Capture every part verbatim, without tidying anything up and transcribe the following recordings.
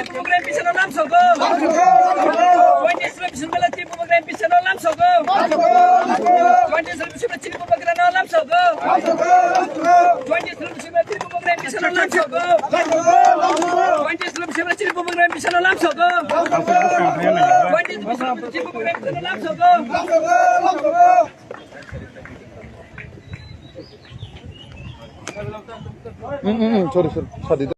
Bubagra M P sano lamsogo. Twenty seven Biswamela Chini Bubagra M P sano lamsogo. Twenty seven Biswamela Chini Bubagra no lamsogo. Twenty seven Biswamela Chini Bubagra M P sano lamsogo. Twenty seven Biswamela Chini Bubagra M P sano lamsogo. Twenty seven Biswamela Chini Bubagra M P sano lamsogo. Hmm, hmm, hmm, sorry, sorry, sorry.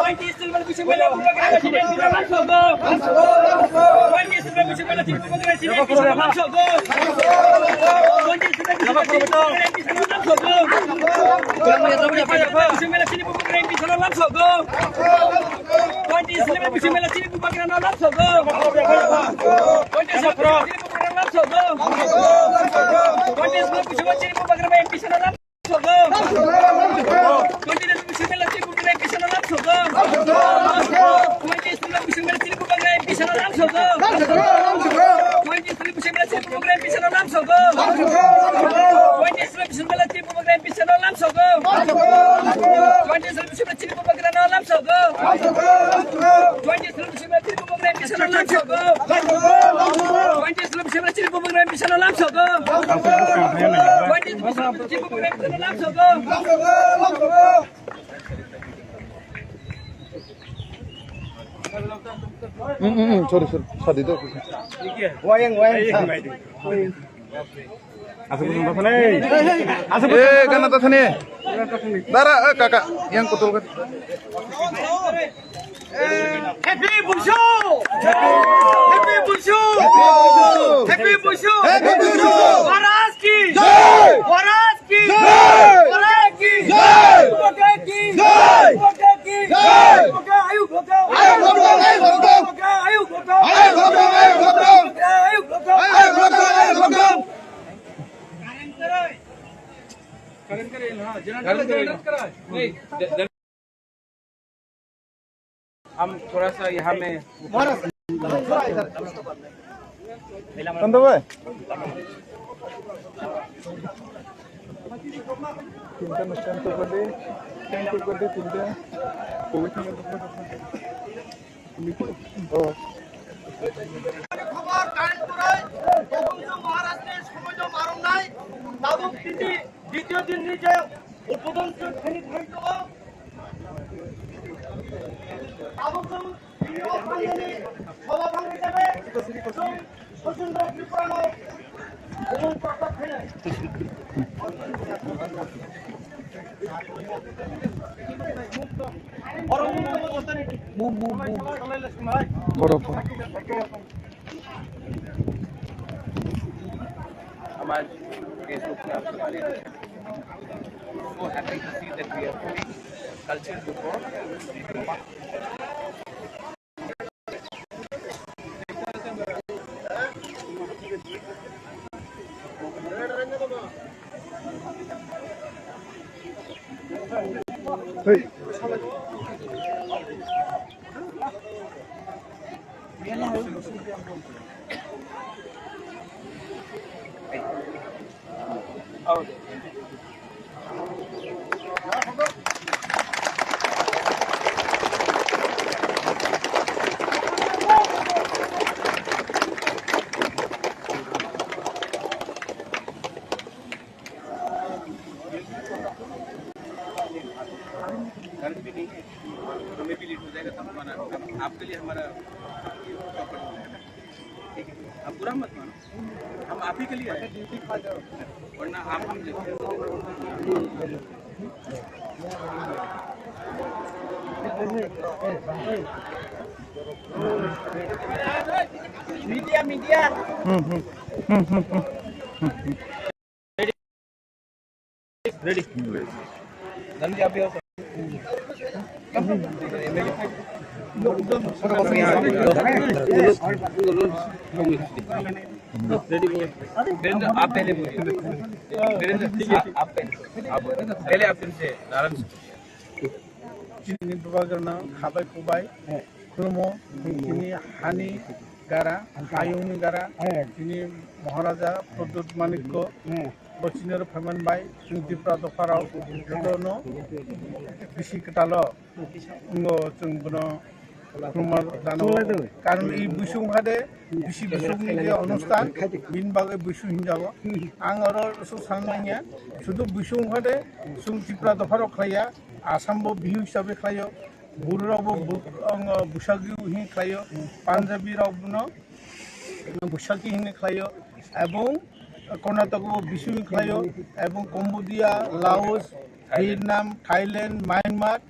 Twenty seven Biswamela Chini Bubagra no lamsogo. Twenty seven Biswamela Chini Bubagra no lamsogo. Twenty seven Biswamela Chini Bubagra M P sano lamsogo. Twenty seven Biswamela Chini Bubagra M P sano lamsogo. Twenty seven Biswamela Chini Bubagra M P sano lamsogo. Twenty seven Biswamela Chini Bubagra M P sano lamsogo. Twenty seven Biswamela Chini Bubagra M P sano lamsogo. Twenty seven Biswamela Chini Bubagra no lamsogo. Twenty seven Biswamela Chini Bubagra M P sano lamsogo. Twenty seven Biswamela Chini Bubagra M P sano lamsogo. Twenty seven Biswamela Chini Bubagra M P sano lamsogo. Hmm, hmm, hmm, sorry, sorry, sadi do. Wayang, wayang. Aswk bwswng tathani. Aswk bwswng. Eh, gana tathani. Dara, eh, kaka, yang kutul kan. Happy Busu! Happy Busu! Happy Busu! Happy Busu! Happy Busu! Maharaj ki! Jai! Maharaj ki! Jai! Maharaj ki! Jai! Bubagra ki! Jai! Bubagra ki! Jai! Bubagra, ayuk Bubagra! Ayuk Bubagra! Ayuk Bubagra! Bubagra, ayuk Bubagra! Ayuk Bubagra! Ayuk Bubagra! Bubagra, ayuk Bubagra! Ayuk Bubagra! Ayuk Bubagra! हम थोड़ा सा यहाँ में। Tanda bai. Tinta na stand to kande, stand to kande tinta. Oh. Khobor, Kanchanpur-o Gobind Singh Maharaj-ni somoijo marwknai, tabuk tini ditiyo dinni je udbodhon khainani thangwi tongo. Tabuk chwng tini o thangnani sobaphang hisabe chwng Sachin Tripurano umung prostab khainai. Move, move, move. Borok. So happy to see that we are putting culture before. Hey. घर पे नहीं है, हमें भी लेट हो जाएगा, तब हमारा, आपके लिए हमारा प्रॉपर्टी हो जाएगा। ठीक है, आप बुरा मत मानो, हम आप ही के लिए आए हैं। वरना आप हम मीडिया, मीडिया। हम्म, हम्म। हम्म, हम्म, हम्म। हम्म, हम्म। Ready? Ready? Nandi, आप भी आओ सर। Ready, बोलो। वीरेंद्र, आप पहले बोलिए। वीरेंद्र, ठीक है, आप पहले, आप बोलो। पहले आप इनसे, नारायण से। Chini bubagrano habai kubai khulumo, chini hani Gara, Ayungni gara, chini Maharaja Pradyut Manikko, bo chini oro phaiman bai, chini Tipra dopharok jotono bisi kwtalo, wngbo chwng bono khulumar dano. Karon i buisong hade, bisi buisongni je onusthan, bini bagwi buisong hinjago. Ang oro so san nangya, sudu buisong hade, chwng Tipra dopharok khlaiya, Assam bo Bihu hisabe khlaio, Buru rok bo bu-, ang, Busagiu hin khlaio, Punjabi rok bono Busagi hin khlaio, ebong Karnataka bo Bisu hin khlaio, ebong Cambodia, Laos, Vietnam, Thailand, Myanmar,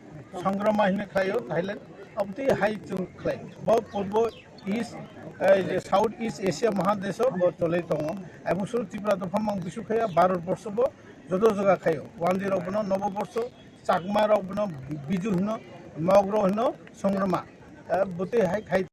Songrama hin khlaio, Thailand, abotwi hai chwng khlai. Bo purbo East, eh, je South East Asia Mahadesh bo cholai tongo. Ebong suru Tripura dopha mang Bisu khaya, Bharat borsho bo joto jaga khaio. Wandi rok bono Nobo borsho, Chakma rok bono Biju hino, Mog rok hino Songrama. Eh, botwi hai khai.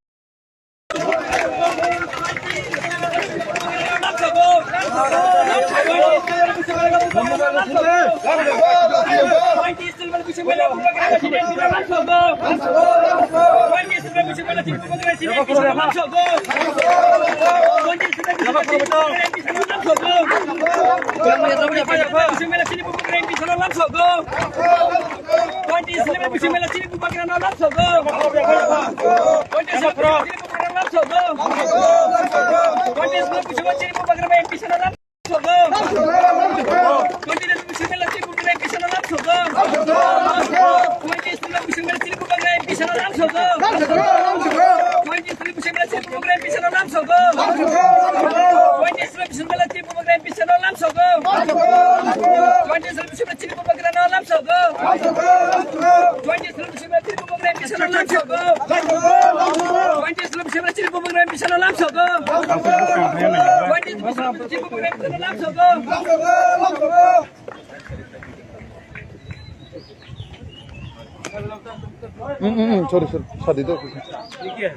Hmm, hmm, hmm, sorry, sorry, sorry, do.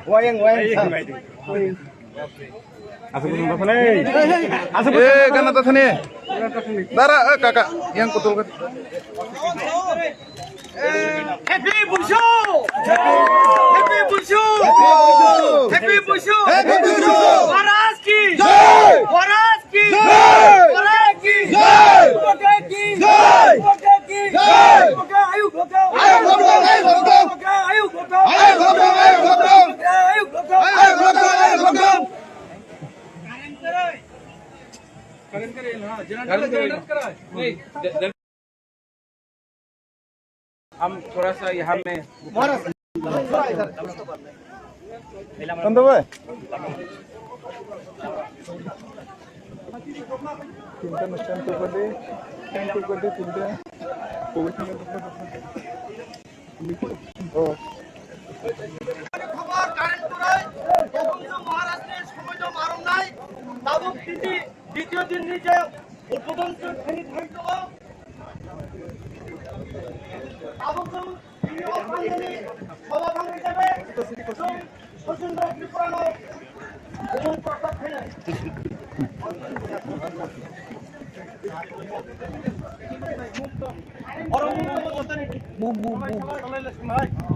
Wayang, wayang. Asal bukan apa nih? Asal bukan. Eh, gana tata nih. Dara, eh, kakak, yang kutul kan. Happy Busu! Happy Busu! Happy Busu! Happy Busu! Maharaj ki! Jai! Maharaj ki! Jai! Maharaj ki! Jai! Bhagwan ki! Jai! Bhagwan ki! Jai! Bhagwan, ayuk Bhagwan! Ayuk Bhagwan! Ayuk Bhagwan! Ayuk Bhagwan! Ayuk Bhagwan! Ayuk Bhagwan! Ayuk Bhagwan! Ayuk Bhagwan! हम थोड़ा सा यहाँ में। चंदू भाई। তিনটা অনুষ্ঠান করবে, তিনটা করবে, তিনটা। ও। খবর কারেন্ট করে, গোবিন্দ মহারাজের সময় মারণ নাই, তাবুক স্থিতি দ্বিতীয় দিন নিজে উদ্বোধন করে ফেরি থাকতে। তাবুক তিনি অস্থানজনী সভাপতি হিসাবে শচীন্দ্র ত্রিপুরানো ভ্রমণ প্রস্তাব ছিলেন।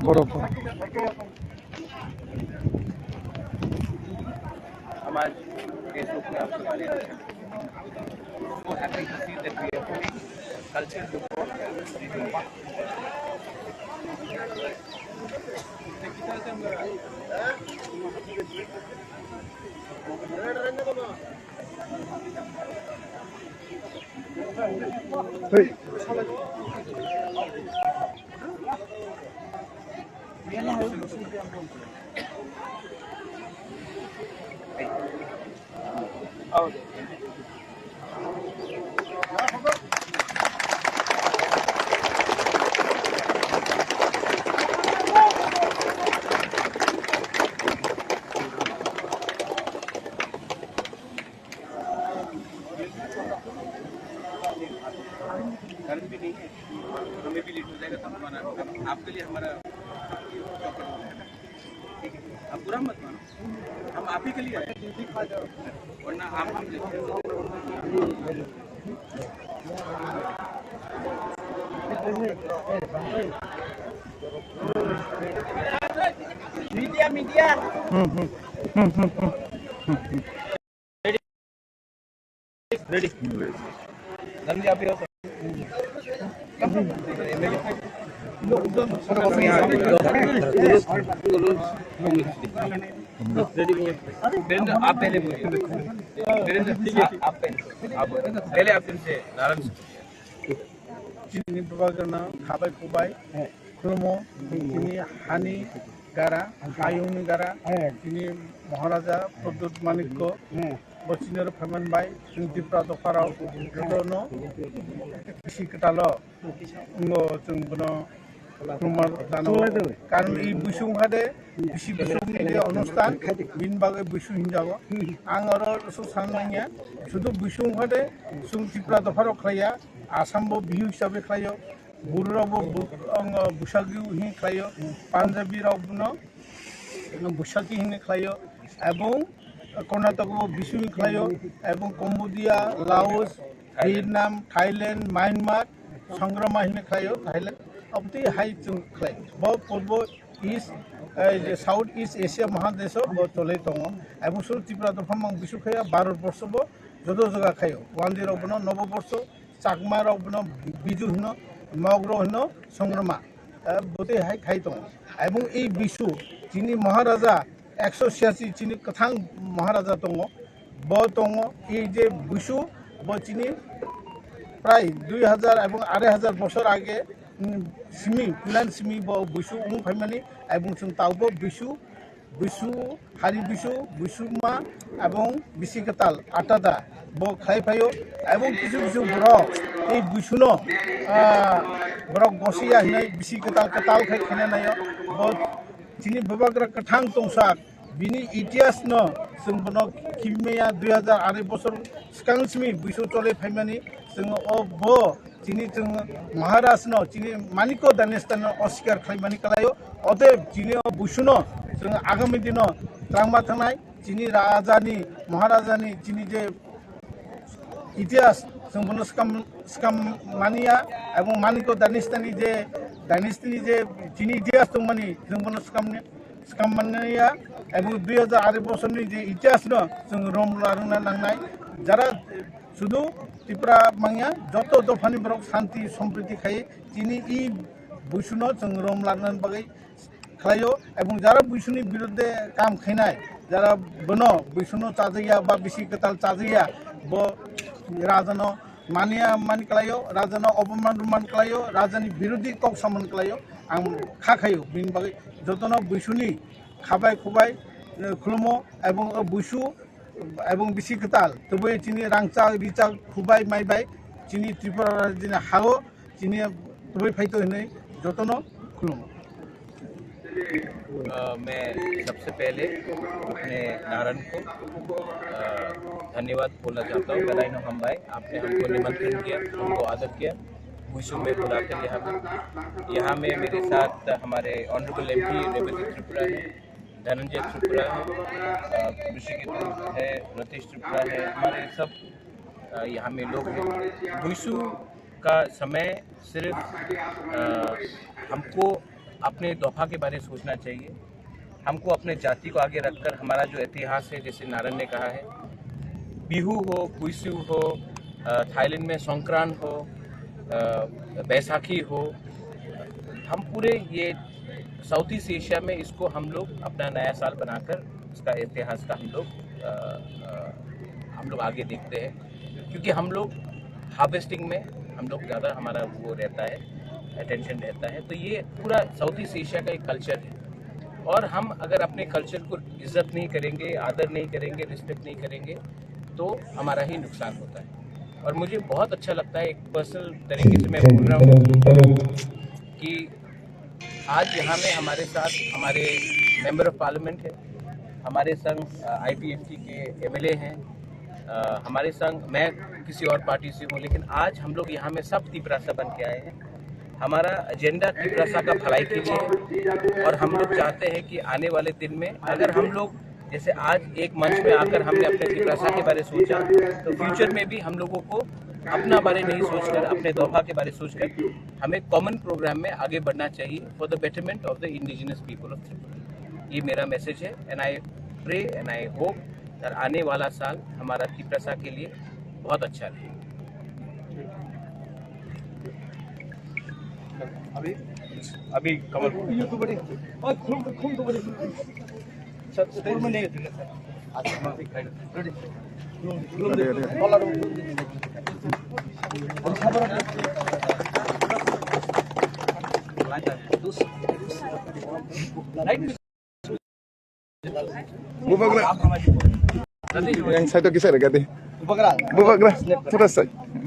বড়। हमारे Facebook में आप सबके लिए so happy to see that we are doing culture report. कारण भी नहीं है, हमें भी लेट हो जाएगा, तो हमारा, हम, आपके लिए हमारा, ठीक है, आप बुरा मत मानो, हम आप ही के लिए आए हैं, वरना आप हम मीडिया, मीडिया। हम्म, हम्म। Ready? Nanti apa ya? Ready? Ready? आप पहले बोलिए। वीरेंद्र, ठीक है, आप पहले, आप बोलिए। पहले आप इनसे, नारायण से। Chini bwbagrano khabai kubai khulumo, chini hani gara, hayungni gara, chini Maharaja Pradyut Manikko, bo chini oro phaiman bai, chwng Tipra dopharok jotono bisi kwtalo, wngo chwng bono Kumar Dano. Karon i buisung hade bisi buisung ni je onustan, bini bagwi buisung hinjago. Ang oro so san nangya, sudu buisung hade chwng Tipra dopharok khlaiya, Assam bo Bihu hisabe khlaio, Buru rok bo bu-, ang, Buisagi hin khlaio, Punjabi rok bono Buisagi hin khlaio, ebong Karnataka bo Bisu hin khlaio, ebong Cambodia, Laos, Vietnam, Thailand, Myanmar, Songrama hinwi khlaio, Thailand. Abotwi hai chwng khlai. Bo purbo East, eh, je South East Asia Mahadesh o bo cholwi tongo. Ebong suru Tripura dopha mang bisu khaya Bharat borsho bo joto jaga khaio. Wandi rok bono Nobo borsho, Chakma rok bono Biju hino, Mog rok hino Songrama. Eh, botwi hai khai tongo. Ebong ei bisu chini Maharaja ekso siasi chini kwthang Maharaja tongo. Bo tongo, ei je buisu, bo chini prai dui hajar ebong arai hajar bosor age, mm, simi, puilan simi bo buisu wng phaimani, ebong chwng taubo buisu, buisu, hari buisu, buisu ma, ebong bisi kwtal, atada, bo khlai phaio, ebong kisu kisu borok, ei buisuno, ah, borok gosiya hinai bisi kwtal kwtal khai khina naio, bo chini bubagra kwthang tongsak, bini itihas no chwng bono khibimaya dui hajar arai bosor swkang simi buisu chole phaimani chwng o bo chini chwng Maharaj no chini Manikya Dynasty no osikar khlaimani kalaio. Oteb chini o buisu no chwng agami dino twlangma thangnai chini raja ni Maharaja ni chini je itihas chwng bono swkam, swkam mania, ebong Manikya Dynasty ni je, dynasty ni je chini itihas tongmani chwng bono swkam ni, swkam mania, ebong dui hajar arai bosor ni je itihas no chwng rom larwna nangnai. Jara sudu Tripura manya, joto dophani borok santi sompriti khai chini i buisu no chwng rom larwna bagwi khlaio, ebong jara buisuni biruddhe kam khainai, jara bono buisuno chajakya ba bisi kwtal chajakya, bo rajano mania mani khlaio, rajano opoman rwman khlaio, rajani birodhi kok saman khlaio, ang kha khaio. Bini bagwi jotono buisuni khabai khubai, eh, khulumo, ebong o buisu ebong bisi kwtal tubui chini rangchak richak khubai maibai chini Tripura rajini hao chini tubui phaito hinwi jotono khulumo. अ, मैं सबसे पहले अपने नारायण को, अ, धन्यवाद बोलना चाहता हूँ। Belaino hambai, आपने हमको निमंत्रण दिया, हमको आदर किया, बुइसु में बुलाकर यहाँ पे। यहाँ में मेरे साथ हमारे ऑनरेबल एमपी रेवती त्रिपुरा है, धनंजय त्रिपुरा है, अ, ऋषिकेतु है, रतीश त्रिपुरा है, हमारे सब, अ, यहाँ में लोग हैं। बुइसु का समय सिर्फ, अ, हमको अपने दोफा के बारे में सोचना चाहिए। हमको अपने जाति को आगे रखकर हमारा जो इतिहास है, जैसे नारायण ने कहा है, बिहू हो, बुइसु हो, अ, थाईलैंड में संक्रांत हो, अ, बैसाखी हो, हम पूरे ये साउथ ईस्ट एशिया में इसको हम लोग अपना नया साल बनाकर इसका इतिहास का हम लोग, अ, अ, हम लोग आगे देखते हैं, क्योंकि हम लोग हार्वेस्टिंग में हम लोग ज़्यादा हमारा वो रहता है, अटेंशन रहता है। तो ये पूरा साउथ ईस्ट एशिया का एक कल्चर है, और हम अगर अपने कल्चर को इज्जत नहीं करेंगे, आदर नहीं करेंगे, रिस्पेक्ट नहीं करेंगे, तो हमारा ही नुकसान होता है। और मुझे बहुत अच्छा लगता है, एक पर्सनल तरीके से मैं बोल रहा हूँ कि आज यहाँ में हमारे साथ हमारे मेंबर ऑफ पार्लियामेंट है, हमारे संग, अ, आईपीएफटी के एमएलए हैं, अ, हमारे संग, मैं किसी और पार्टी से हूँ, लेकिन आज हम लोग यहाँ में सब तिपरासा बन के आए हैं। हमारा एजेंडा तिपरासा का भलाई के लिए है और हम लोग चाहते हैं कि आने वाले दिन में अगर हम लोग जैसे आज एक मंच में आकर हमने अपने तिपरासा के बारे में सोचा, तो फ्यूचर में भी हम लोगों को अपना बारे नहीं सोचकर, अपने दोफा के बारे में सोचकर हमें कॉमन प्रोग्राम में आगे बढ़ना चाहिए for the betterment of the indigenous people of Tripura। ये मेरा मैसेज है, and I pray and I hope that आने वाला साल हमारा तिपरासा के लिए बहुत अच्छा रहे। अभी अभी कमल ये तो बड़ी और खून तो खून तो बड़ी सर ऊपर में नहीं है सर। अच्छा। Ready. Right. Bubagra. Yang satu kisah dekat ni. Bubagra. Bubagra. Terus.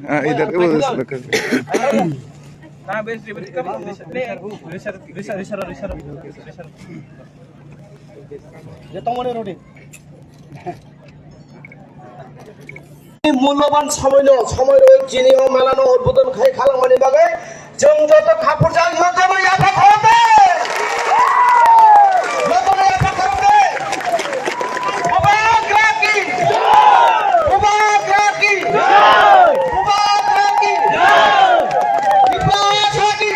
Ah, idhar. Oh, terus. Mulaban somoino, somoino chini o melano udbodon khai khalangmani bagwi chwng joto khapurjak jotono yapha khorokde. Jotono yapha khorokde. Bubagra ki. Bubagra ki. Bubagra ki. Tiprasa ki.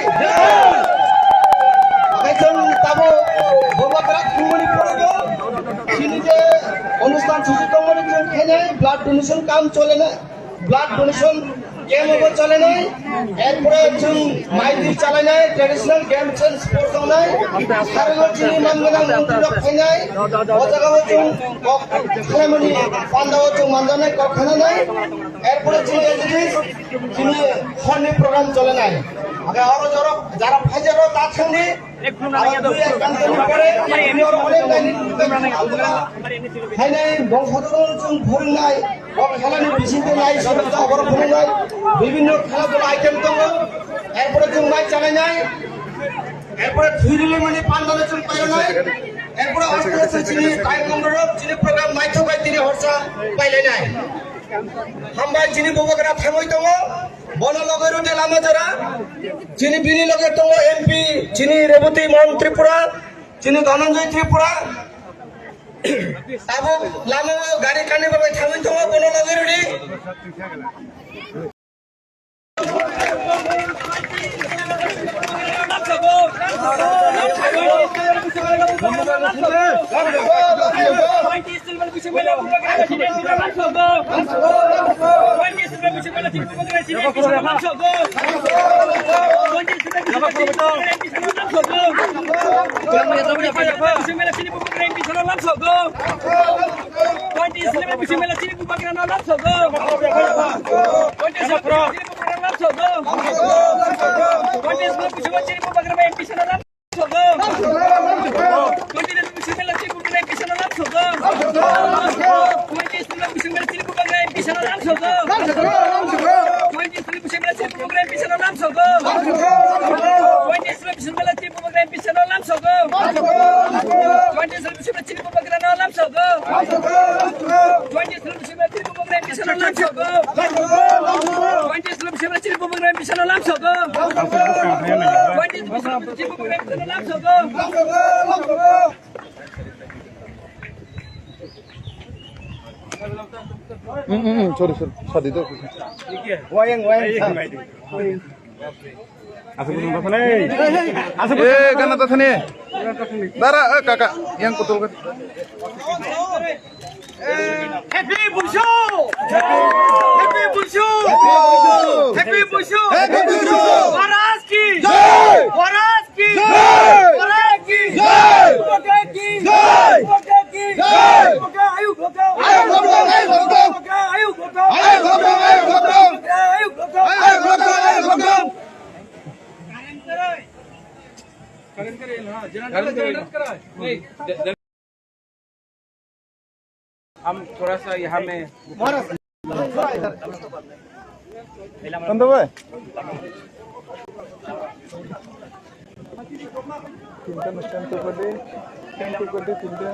Akai chwng tabo Bubagra thwngmani pore bo chini je onusthan susu tongmani chwng khainai blood donation kam cholenai. Blood donation camp bo cholenai, erpore chwng maipir chalainai, traditional games and sports tongnai, sarilo chini man gwnang mantri rok phainai, o jaga o chwng kok khlaimani panda o chwng manjaknai kok khananai, erpore chini activities, chini horni program cholenai. Age oro joro jara phaijaro ta thangni, Aro dui ek kantor pore, ini oro onek lain hainai bongsodo chwng phwrwngnai, o khelani bisingtwi lai soro ta obor phwrwngnai, bibhinno khela dula item tongo, erpore chwng mai chalainai, erpore thwirili mani pandale chwng painai, erpore aste aste chini time bondorok chini program naithok bai tini horsa pailainai. Hambai chini Bubagra thangwi tongo, bono logwi rwdi lama jora. Chini bini loge tongo M P, chini Reboti Mon Tripura, chini Dhananjoy Tripura. Tabuk lama o gari kani bagwi thangwi tongo, bono logwi rwdi. Hmm, hmm, hmm, sorry, sorry. Sorry, do. Wayang, wayang. Asa bujung apa nih? Asa bujung. Eh, gana tasani. Dara, eh, kaka, yang kutul kan. Happy Busu! Happy Busu! Happy Busu! Happy Busu! Happy Busu! Maharaj ki! Jai! Maharaj ki! Jai! Maharaj ki! Jai! Bubagra ki! Jai! Bubagra ki! Jai! Bubagra ayu bhagao! Ayu bhagao! Ayu bhagao! Bubagra ayu bhagao! Ayu bhagao! Ayu bhagao! Bubagra ayu bhagao! Ayu bhagao! Ayu bhagao! हम थोड़ा सा यहाँ में Tanda bai? Tinta na stand to kade, stand to kade tinta.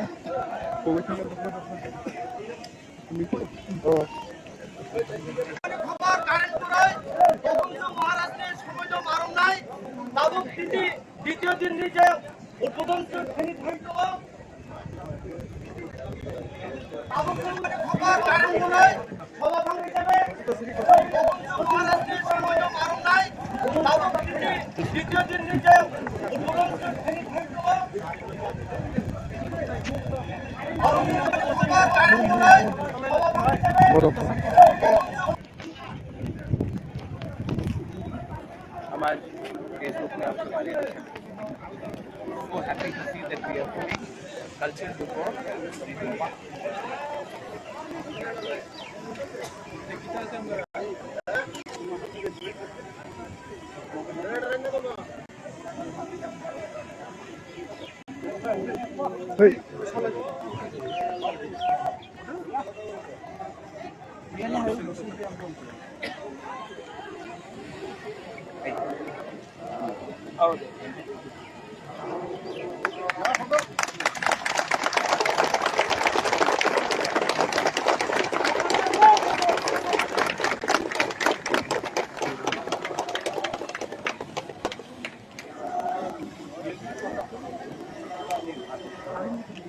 Oh. Maharajni somoino marumnai, tabuk tini ditiyo dinni je udbodon khe thani thani tongo. Tabuk chwng mani khopar karang wngnai, soba thang hisabe, Maharajni somoino marumnai, tabuk tini ditiyo dinni je udbodon khe thani thani tongo.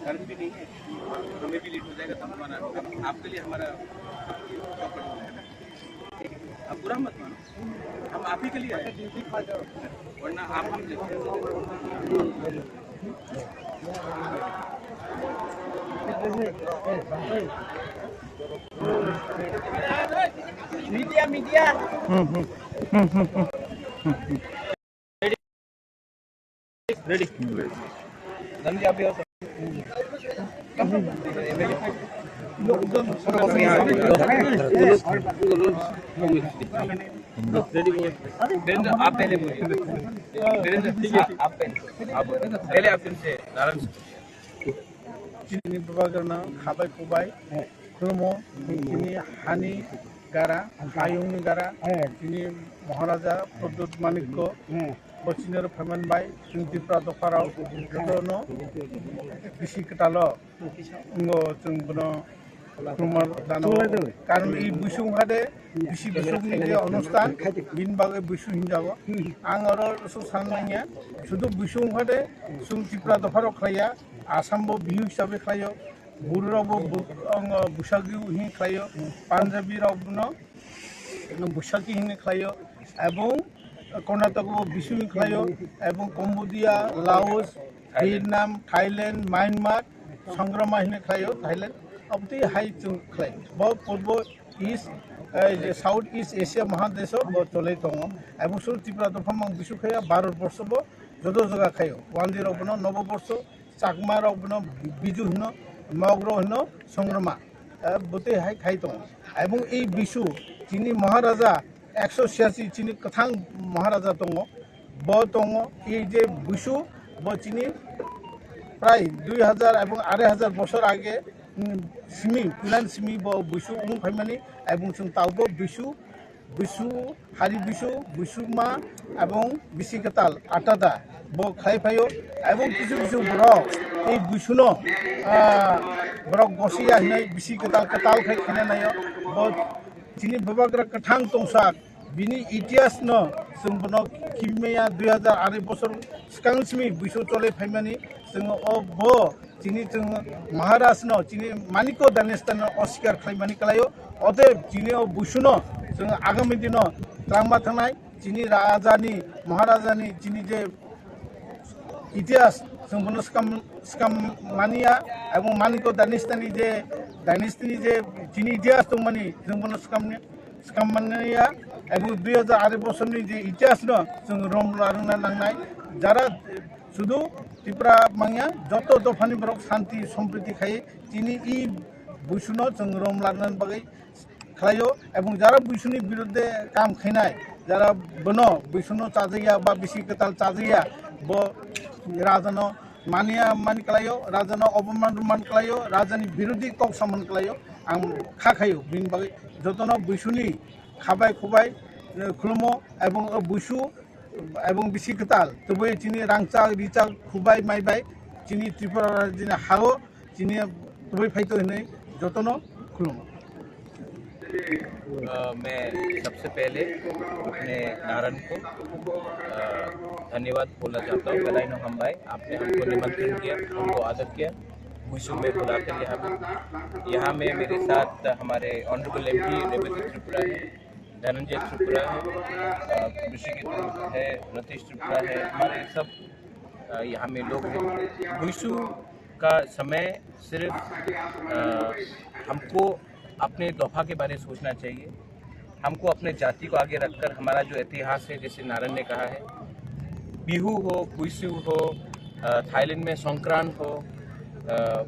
घर भी नहीं है, हमें भी लेट हो जाएगा, तब हमारा, आपके लिए हमारा, आप बुरा मत मानो, हम आप ही के लिए आए। वरना आप हम देखते हैं। Media, media. हम्म, हम्म, हम्म, हम्म, हम्म। रेडी। जल्दी आप भी आओ सर। रेडी बोल। वीरेंद्र, आप पहले बोलिए। वीरेंद्र, ठीक है। आप, आप पहले। आप पहले, आप फिर से Narayan. Chini bubagrano khabai khubai khulumo, chini hani gara, hayungni gara, chini Maharaja Pradyut Manikko, bo chini oro phaiman bai, chini Tripura dopharok jotono bisi kwtalo, ngo chwng bono Kumar Dano. Karon i buisung hade, bisi buisung ni je onustan, bini bagwi buisung hinjago. Ang oro su san manya, sudu buisung hade, sung Tripura dopharok khlaiya, Assam bo bihu hisabe khlaio, Buru rok bo bu-, ang, Buisagi hin khlaio, Punjabi rok bono Buisagi hin khlaio, ebong Karnataka bo bisu hin khlaio, ebong Cambodia, Laos, Vietnam, Thailand, Myanmar, Songrama hwnwi khlaio, Thailand, abotwi hai chwng khlai. Bo purbo East, eh, je South East Asia Mahadesh o bo cholai tongo. Ebong suru Tripura dopha mang bisu khaya, Bharat borsho bo joto jaga khaio. Wandi rok bono Nobo borsho, Chakma rok bono Biju hino, Mog rok hino Songrama. Eh, botwi hai khai tongo. Ebong ei bisu chini Maharaja ekso siasi chini kwthang Maharaja tongo, bo tongo, ei je buisu, bo chini prai dui hajar ebong arai hajar bosor age, mm, simi, puilan simi bo buisu wng phaimani, ebong chwng taubo buisu, buisu, hari buisu, buisu ma, ebong bisi kwtal, atada, bo khlai phaio, ebong kisu kisu borok, ei buisuno, ah, borok gosiya hinwi bisi kwtal, kwtal khai khaina naio, bo Chini bubagra kwthang tongsak, bini itihas no chwng bono khibimaya dui hajar arai bosor swkang simi buisu cholai phaimani, chwng o bo chini chwng Maharaj no, chini Manikko dynasty no oswikar khlaimani kwlaio, oteb chini o buisu no chwng agami dino twlangma thangnai, chini raja ni, Maharaja ni chini je Itihas, chwng bono swkam, swkam mania, ebong Manikko dynasty ni je, dynasty ni je chini itihas tongmani, chwng bono swkam ni, swkam mania, ebong dui hajar arai bosor ni je itihas no chwng rom larwna nangnai, jara sudu Tripura manya, joto dophani borok shanti sompriti khai, chini i buisuno chwng rom larwna bagwi khlaio, ebong jara buisuni biruddhe kam khainai, jara bono buisuno chajaya ba bisi kwtal chajaya, bo rajano mania man khlaio, rajano oboman man khlaio, rajani birodhi kok saman khlaio, ang kha khaio, bini bagwi jotono buisuni khabai khubai, eh, khulumo, ebong o buisu, ebong bisi kwtal, tubui chini rangchak, richak, khubai, maibai, chini Tripura rajini hao, chini tubui phaito hinwi jotono khulumo. अ, मैं सबसे पहले अपने नारायण को, अ, धन्यवाद बोलना चाहता हूँ। Kadaino hambai, आपने हमको निमंत्रण किया, हमको आदर किया, बुइसु में बुलाकर यहाँ पे। यहाँ में मेरे साथ हमारे ऑनरेबल एमपी रेवती त्रिपुरा है, धनंजय त्रिपुरा है, अ, ऋषिकेतु है, रतीश त्रिपुरा है, हमारे सब, अ, यहाँ में लोग हैं। बुइसु का समय सिर्फ, अ, हमको अपने दोफा के बारे में सोचना चाहिए। हमको अपने जाति को आगे रखकर हमारा जो इतिहास है, जैसे नारायण ने कहा है, बिहू हो, बुइसु हो, अ, थाईलैंड में संक्रांत हो, अ,